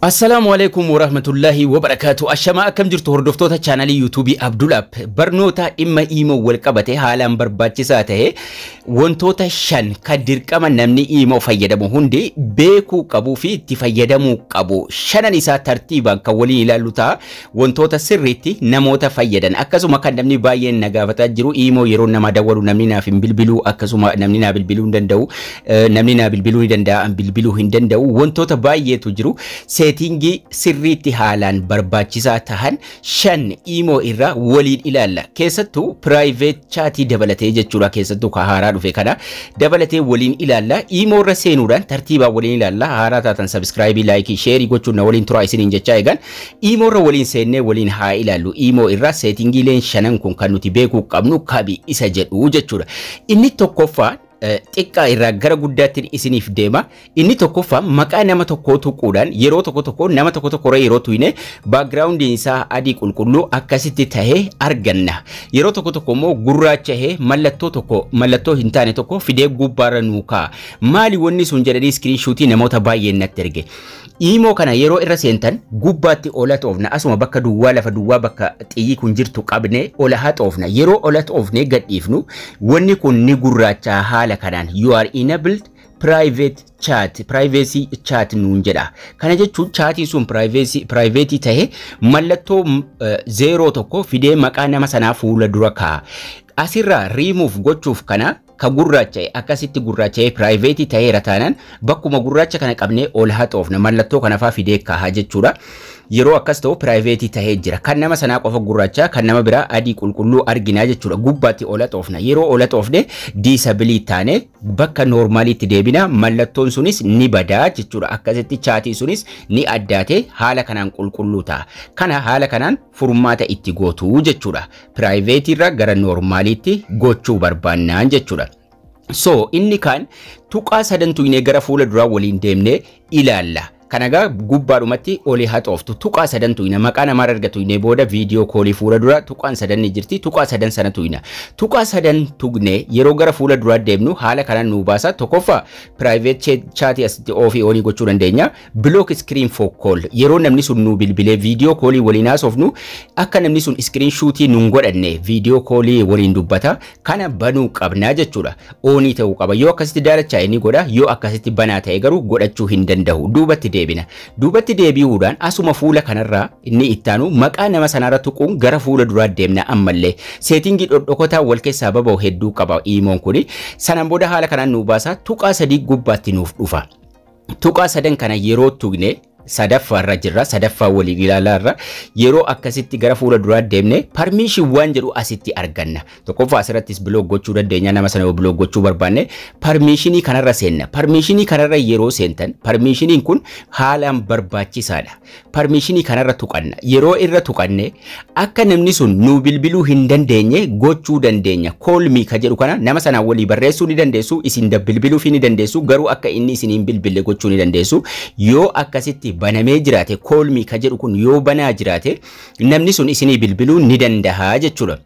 Assalaamu alaikum warahmatullahi wabarakaatu. Ashamaa, akkam jirtu hordoftoota chaanalii YouTubeii Abdul App? Barnoota dhimma imo wal qabate haalaan barbaachisaa ta'e, wantoota shan kan dirqama namni imo fayyadamu hundi beekuu qabuu fi itti fayyadamuu qabu. Shanan isaa tartiibaan kan waliin ilaallu ta'a. Wantoota sirriitti namoota fayyadan, akkasuma kan namni baay'een na gaafataa jiru, imo yeroo nama dawwalu namni naaf hin bilbiluu, akkasuma namni naa bilbiluu hin danda'u, namni naa bilbiluu ni danda'a, bilbiluu hin danda'u, wantoota baay'eetu jiru. Settingii sirriitti haalaan barbaachisaa tahan shan imo irraa waliin ilaalla. Keessattuu private chatii dabalatee jechuudha. Keessattuu ka haaraa dhufe kana dabalatee waliin ilaalla. Imo irra seenuudhaan tartiibaan waliin ilaalla. Haaraa taatan subscribeii, likeii, shareii gochuun na waliin turaa isiniin jechaa, eegan imo irra waliin seennee waliin haa ilaallu. Imo irraa settingiileen shanan kun kan nuti beekuu qabnu kabi isa jedhu jechuudha. Inni tokkoffaa, xiqqaa irraa gara guddaatti isiniif deema. Inni tokkoffaa, maqaa nama tokkoo tuquudhaan yeroo tokko tokko nama tokko tokko yeroo tuyne backgroundiin isaa adii qulqulluu akkasitti tahee arganna. Yeroo tokko tokko immoo gurraachahee mallattoo tokko, mallattoo hin taane tokko fidee gubbaarra nuu kaa'a. Maali wanni sun jedhanii screenshotii namoota baay'een natti erge. Imo kana yeroo irra seentan gubbaatti ola xoofna, asuma bakka duwwaa, lafa duwwaa bakka xiyyi kun jirtu qabne ola haa xoofna. Yeroo ola xoofnee gadhiifnu wanni kun ni gurraachaa haala kanaan "You are enabled private chat, privacy chat" nuun jedha. Kana jechuun chatiin sun privacy private ta'e mallattoo zeeroo tokko fidee maqaa nama sanaa fuula dura kaa'a. Asirraa remove gochuuf, kana ka gurraacha'e akkasitti gurraacha'ee private ta'eera taanaan, bakkuma gurraacha kana qabnee ol haxoofna, mallattoo kana faa fidee kaa'a jechuudha. Yeroo akkas ta'u private tahee jira. Kan nama sanaa qofa gurraacha, kan nama biraa adii qulqulluu arginaa jechuudha. Gubbaatti ola xoofna. Yeroo ola xoofne disableii taane bakka normaliitti deebina, mallattoon sunis ni badaa jechuudha. Akkasitti chatiin sunis ni addaate, haala kanaan qulqulluu ta'a. Kana haala kanaan furmaata itti gootu jechuudha. Privateii irraa gara normaliitti gochuu barbaannaan jechuudha. So inni kaan tuqaa sadan tuqnee gara fuula duraa waliin deemnee ilaalla. Kana egaa gubbaadhumatti olii haxooftu, tuqaa sadan tuqna, maqaa namaa erga tuqnee booda video callii fuula dura tuqaan sadan ni jirti, tuqaa sadan sana tuqna. Tuqaa sadan tuqnee yeroo gara fuula duraa deemnu haala kanaan nu baasa. Tokkoffaa, private chatii asitti offii onii gochuu dandeenya. Block screen for call, yeroo namni sun nu bilbilee video callii waliin haasofnu akka namni sun screenshotii nun godhanne video callii waliin dubbata. Kana banuu qabnaa jechuudha. Onii ta'uu qaba. Yoo akkasitti daalachaa'e ni godha. Yoo akkasitti banaa ta'e garuu godhachuu hin danda'u. Duubatti deebina. Duubatti deebi'uudhaan asuma fuula kanarraa inni ittaanu maqaa nama sanaarra tuquun gara fuula duraa deemna ammallee. Settingii dhodhokotaa wal keessaa baba'u hedduu qaba imoon kuni. Sanaan booda haala kanaan nu baasa, tuqaa sadii gubbaatti nuuf dhufa. Tuqaa sadan kana yeroo tuqne, sadaffaarra jirra, sadaffaa waliin ilaalaarra, yeroo akkasitti gara fuula duraa deemne permission waan jedhu asitti arganna. Tokkoffaa, asirrattis block gochuu dandeenya nama sana yoo block gochuu barbaanne. Permissionii kanarra seenna. Permissionii kanarra yeroo seentan permissioniin kun haalaan barbaachisaadha. Permissionii kanarra tuqanna. Yeroo irra tuqanne akka namni sun nu bilbiluu hin dandeenye gochuu dandeenya. "Call me" ka jedhu kana nama sanaan walii barreessuu ni dandeessu, isin bilbiluuf ni dandeessu, garuu akka inni isin hin bilbille gochuu ni dandeessu. Yoo akkasitti banamee jiraate, "Call me" ka jedhu kun yoo banaa jiraate, namni sun isinii bilbiluu ni danda'a jechuudha.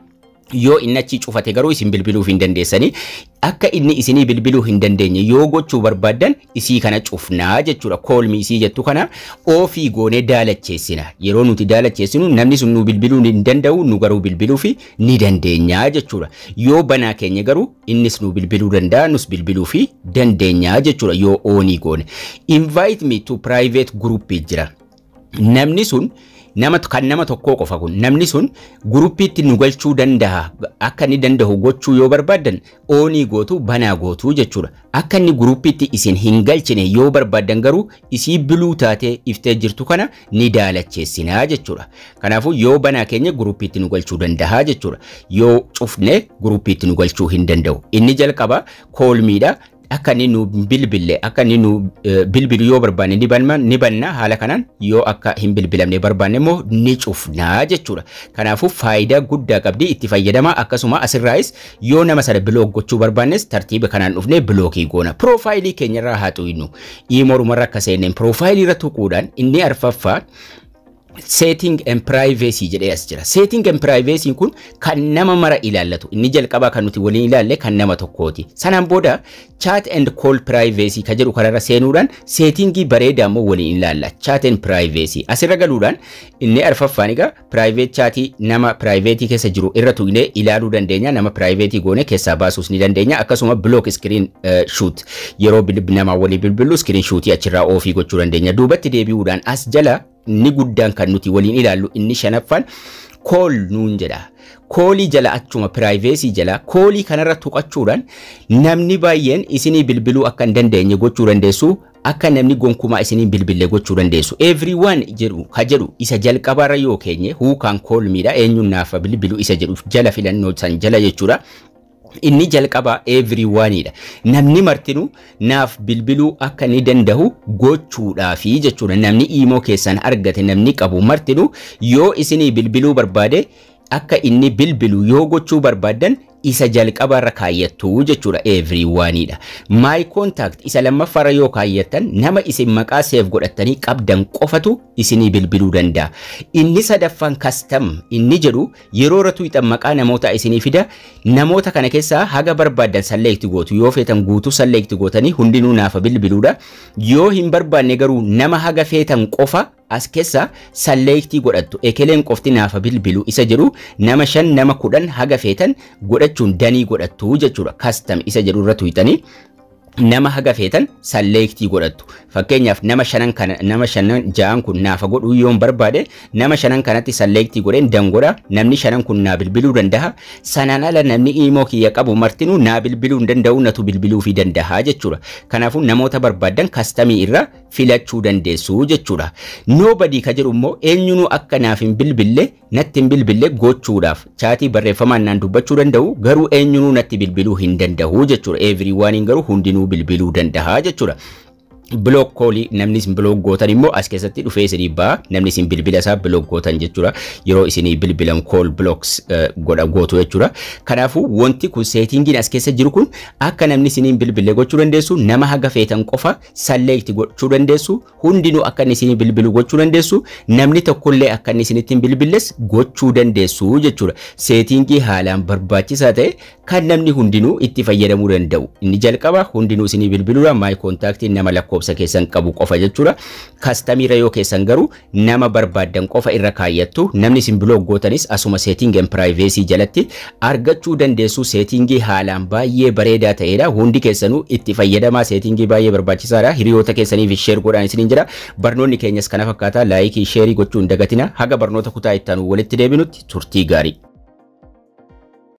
Yoo inni achi cufate garuu isin bilbiluuf hin dandeessanii. Akka inni isinii bilbiluu hin dandeenye yoo gochuu barbaaddan isii kana cufnaa jechuudha. "Call me" isii jettu kana offii goonee daalacheessina. Yeroo nuti daalacheessinu namni sun nu bilbiluu hin danda'u, nu garuu bilbiluuf ni dandeenya jechuudha. Yoo banaa keenya garuu innis nu bilbiluu danda'a, nus bilbiluu fi dandeenya jechuudha yoo onii goone. "Invite me to private group" jira. Namni sun nama kan nama tokkoo qofa kun, namni sun groupiitti nu galchuu danda'a, akka inni danda'u gochuu yoo barbaaddan onii gootu, banaa gootu jechuudha. Akka inni groupiitti isin hin galchine yoo barbaaddan garuu isii blue taatee iftee jirtu kana ni daalacheessinaa jechuudha. Kanaafuu yoo banaa keenya groupiitti nu galchuu danda'a jechuudha. Yoo cufne groupiitti nu galchuu hin danda'u. Inni jalqaba "Call me" dha. Akka inni nu bilbille, akka inni nu bilbilu yoo barbaanne ni banna, ni banna haala kanaan. Yoo akka hin bilbilamne barbaanne immoo ni cufnaa jechuudha. Kanaafuu faayidaa guddaa qabdi, itti fayyadama. Akkasuma asirraayis yoo nama sana block gochuu barbaannes tartiiba kanaan dhufnee blockii goona. Profileii keenyarraa haa xuyinu. Imorumarra akka seenneen profileii irra tuquudhaan inni arfaffaa Setting and privacy jedhee as jira. Setting and privacy kun kan nama mara ilaallatu. Inni jalqabaa kan nuti waliin ilaalle kan nama tokkooti. Sanaan booda chat and call privacy ka jedhu kanarra seenuudhaan settingii bareedaa immoo waliin ilaalla. Chat and privacy asirra galuudhaan inni arfaffaan egaa private chatii nama private keessa jiru irra tuqnee ilaaluu dandeenya. Nama private goone keessaa baasuus ni dandeenya. Akkasuma block screen shoot, yeroo nama walii bilbilu screen shootii achirraa off gochuu dandeenya. Duubatti deebi'uudhaan as jala inni guddaan kan nuti waliin ilaallu inni shanaffaan call nuun jedha. Callii jala, achuma privacy jala callii kanarra tuqachuudhaan namni baay'een isinii bilbiluu akka hin dandeenye gochuu dandeessu. Akka namni gonkumaa isinii bilbille gochuu dandeessu. Everyone jedhu ka jedhu isa jalqabaarra yoo keenye, who can call me dha, eenyuun naafa bilbilu isa jedhu jala, filannoo san jala jechuudha. Inni jalqabaa everyoneidha. Namni martinuu naaf bilbiluu akka inni danda'u gochuudhaafi jechuudha. Namni iimoo keessan argate, namni qabu martinuu yoo isinii bilbiluu barbaade akka inni bilbilu yoo gochuu barbaaddan, isa jalqabarra kaayyattu jechuudha, everyoneidha. My contact isa lammaffaarra yoo kaayyattan, nama isin maqaa save godhattanii qabdan qofatu isinii bilbiluu danda'a. Inni sadaffaan custom inni jedhu yeroo irra tuqxan maqaa namoota isinii fida. Namoota kana keessaa haga barbaaddan select gootu. Yoo feetan guutuu select gootanii hundinuu naafa bilbiluudha. Yoo hin barbaanne garuu nama haga feetan qofa as keessa select godhattu. Ekeleen qofti naafa bilbilu isa jedhu nama 5, nama 10 haga feetan godhachuun done godhattu jechuudha. Custom isa jedhu irra tuqxanii nama haga feetan select godhattu. Fakkeenyaaf nama shanan kana, nama shanan ja'an kun naafa godhuu yoon barbaade, nama shanan kanatti select godheen done godha. Namni shanan kun naa bilbiluu danda'a. Sanaan ala namni iimoo kiyya qabu martinuu naa bilbiluu hin danda'u, natu bilbiluufii danda'a jechuudha. Kanaafuu namoota barbaaddan customii irra filachuu dandeessu jechuudha. Nobody ka jedhu immoo eenyunuu akka naaf hin bilbille, natti hin bilbille gochuudhaaf, chatii barreeffamaan naan dubbachuu danda'u, garuu eenyunuu natti bilbiluu hin danda'u jechuudha. Everyone garuu hundinuu bilbiluu danda'a jechuudha. Block callii, namni isin block gootan immoo as keessatti dhufee isinii ba'a. Namni isin bilbila isaa block gootan jechuudha, yeroo isinii bilbilan call blocks godha gootu jechuudha. Kanaafuu wanti kun, settingiin as keessa jiru kun, akka namni isiniin bilbille gochuu dandeessu, nama haga feetan qofa select gochuu dandeessu, hundinuu akka inni isinii bilbilu gochuu dandeessu, namni tokkollee akka inni isinitti hin bilbilles gochuu dandeessu jechuudha. Settingii haalaan barbaachisaa ta'e kan namni hundinuu itti fayyadamuu danda'u. Inni jalqaba hundinuu isinii bilbiluudha, my contactiin nama lakkoofsa keessan qabu qofa jechuudha. Customiirra yoo keessan garuu nama barbaaddan qofa irra kaayyattu. Namni isin block gootanis asuma setting and privacy jalatti argachuu dandeessu. Settingii haalaan baay'ee bareedaa ta'edha. Hundi keessanuu itti fayyadamaa, settingii baay'ee barbaachisaadha. Hiriyoota keessaniif share godhaan isiniin jira. Barnoonni keenyas kana fakkaata. Like, share gochuu hin dagatina. Haga barnoota kutaa itti aanu walitti deebinutti turtii gaarii.